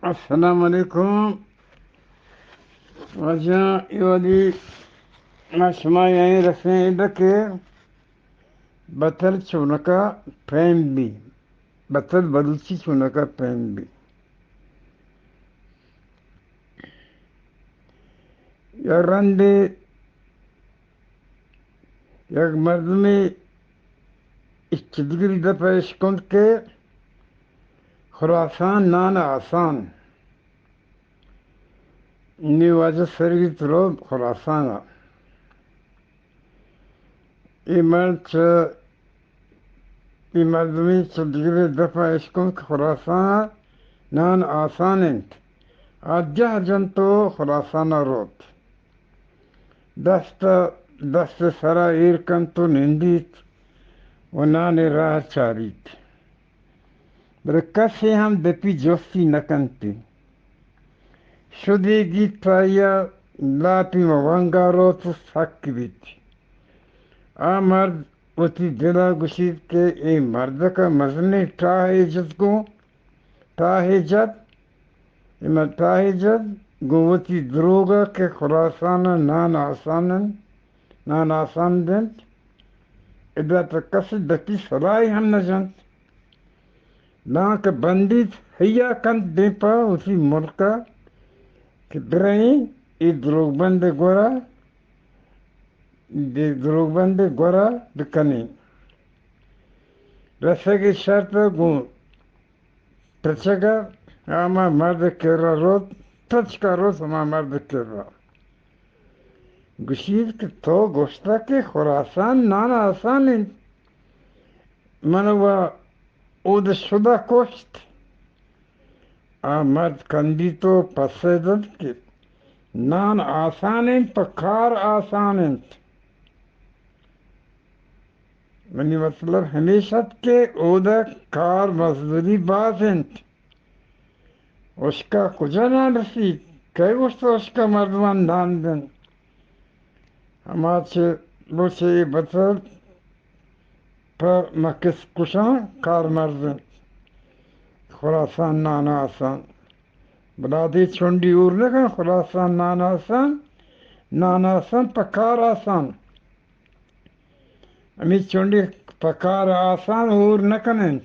السلام علیکم۔ واجہ، اے وھدی ما شما یعنی رسیں ادا کہ بتل چونکا پیم بی، بتل بلوچی چونکا پیم بی۔ یک رندے یک مردمے اے چدگری دپ ء اشکنت کہ خراسان نان آسان۔ نی واجہ سرگیت رو خراسان ء۔ اے مرد چہ، اے مردمے چہ دگرے دپ ء اشکنت کہ خراسان ء نان آسان انت۔ آ جہ جنت و خراسان ء روت۔ دست ء دست ء سرا ایر کنت و نندیت و نان ء راہ چاریت۔ بلے کسے ہم دپی جستی نہ کنت۔ شدیگی تایا لاپی مہ ونگا روت و سک بیت۔ آ مرد وتی دلا گوشیت کہ اے مردک ء مزنیں ٹاہے جت گوں، ٹاہے جت، اے مر-، ٹاہے جت گوں وتی دروگ ء کہ خراسان ء نان آسان انت، نان آسان دنت۔ ادا تہ کس دپی سلاہی ہم نہ جنت۔ دانکہ بندیت ہیا کنت دیم پہ وتی ملک ء کہ برئیں اے دروگبند ء گورا، دے دروگبند ء گورا بکنیں۔ رسگ ء شرط ء گوں تچگ ء ہما مرد ء کرا روت، تچک ء روت ہما مرد ء کرا۔ گوشیت کہ تو گوشتگ کہ خراسان نان آسان انت، من و اود شدہ کشت۔ آ مرد کندیت و پسہ دنت کہ نان آسان انت، پہ کار آسان انت۔ منی مطلب ہمیش ات کہ اود ء کار مزدوری باز انت۔ اشکا کجا نان رسیت؟ کئے گوشت اشکا مردمان نان دنت؟ ہما چہ روچے اے بتل پہ مکس کشاں کارمرز انت۔ خراسان نان آسان۔ بلادے چنڈی ہور نہ کن، خراسان نان آسان، نان آسان پہ کار آسان۔ ہمے چنڈی پہ کار آسان ہور نہ کن انت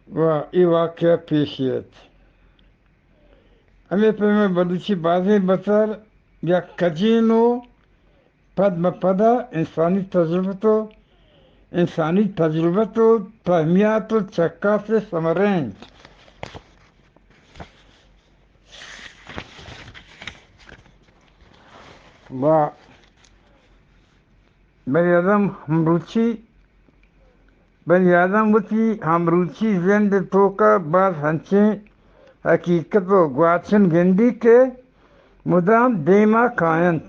و اے واقعہ پیش ایت۔ ہمے پیمیں بلوچی بازیں بتل یک کجین و پد مہ پدا انسانی تجربت و انسانی تجربت و پہمیات و چکاس ء ثمرہ انت۔ و بنی آدم ہمروچی، بنی آدم وتی ہمروچی زند ء توکا باز ہنچیں حقیقت و گواچن گندی کہ مدام دیما کاینت۔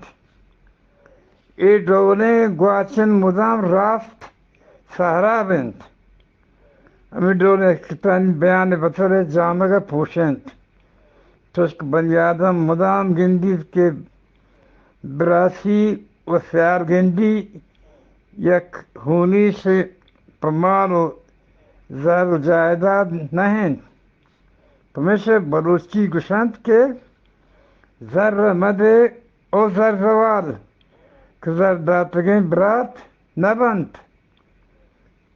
اے ڈولیں گواچن مدام راست سہراب انت۔ ہمے ڈولیں حقیقتانی بیان ء بتل ء جامگ ء پوشینت۔ چوشکہ بنی آدم مدام گندیت کہ براسی و سیارگندی یک ہونیش پہ مال و زر و جائیداد نہ انت۔ پمیشا بلوچی گوشنت کہ زر مدے او زر زوال کہ زر داتگیں برات نہ بنت۔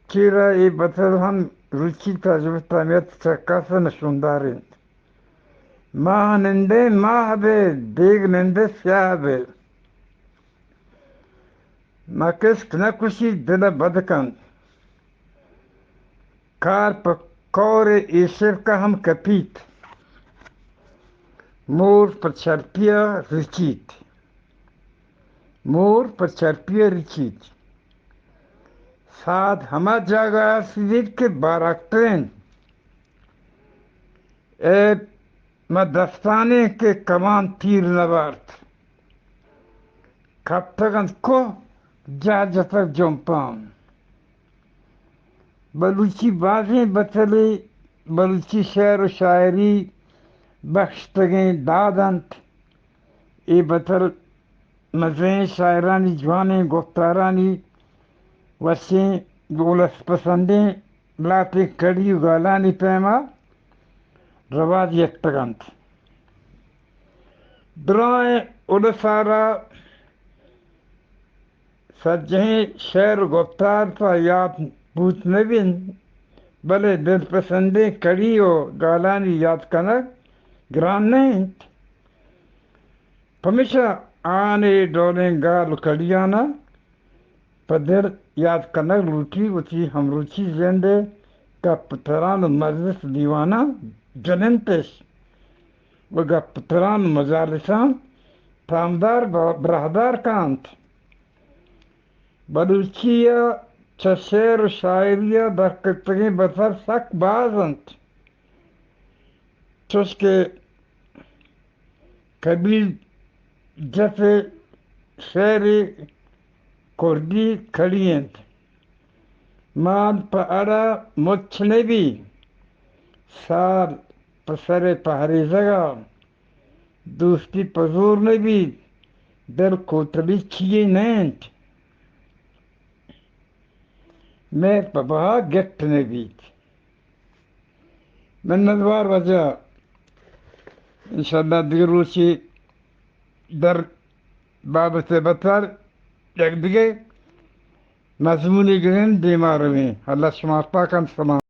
چیرا اے بتل ہم روچی تجربہ تامیت چکاس نشوندار انت۔ ماہ نندے ماہ بے، دیگ نندے سیاہ بے۔ مکسک نہ کشی دل ء بد کنت۔ کار پہ کور ء ایشرک ء ہم کپیت۔ مور پہ چرپی ء رچیت۔ مور پہ چرپی ء رچیت۔ ساد ہما جاگہ ء سزیت کہ باراکتر انت۔ اے ماں دستانیں کہ کمان تیر نہ بارت۔ کپتگ انت کوہ، جاہ جتگ جمپان۔ بلوچی بازیں بتلے بلوچی شعر و شاعری بخشتگیں داد انت۔ اے بتل مزنیں شاعرانی جوانیں گفتارانی وشیں الس پسندیں لہتیں کڑی و گالانی پیما رواج یکتگ انت۔ درائیں الس ءَ را سجہیں شعر و گپتار تاں یات بوت نہ بنت، بلے دلپسندیں کڑی و گالانی یات کنگ گران نہ انت۔ پمیشا آیان اے ڈولیں گال و کڑیاناں پہ دل یات کنگ لوٹی، وتی ہمروچی جند ءِ گپ و تران و مجلس دیواناں جننتش و گپ و تران و مجالساں تامدار ب-، براہدار کننت۔ بلوچی ءَ چہ شعر و شاعری ءَ درکپتگیں بسر سک باز انت، چوش کہ کبیل جت ءِ شعر کردی کڑی انت۔ مال پہ اڑ ءَ مچ نہ بیت، سال پہ سر ءِ پہریزگ ءَ، دوستی پہ زور نہ بیت، دل کوتلی چیے نہ انت، مہر پہ بہا گٹ نہ بیت۔ منتوار واجہ، انشاءاللہ دگہ روچے در بابت بتر یک دگہ مضمونے گریں دیما رویں۔ اللہ شما پاک انت۔ سلام۔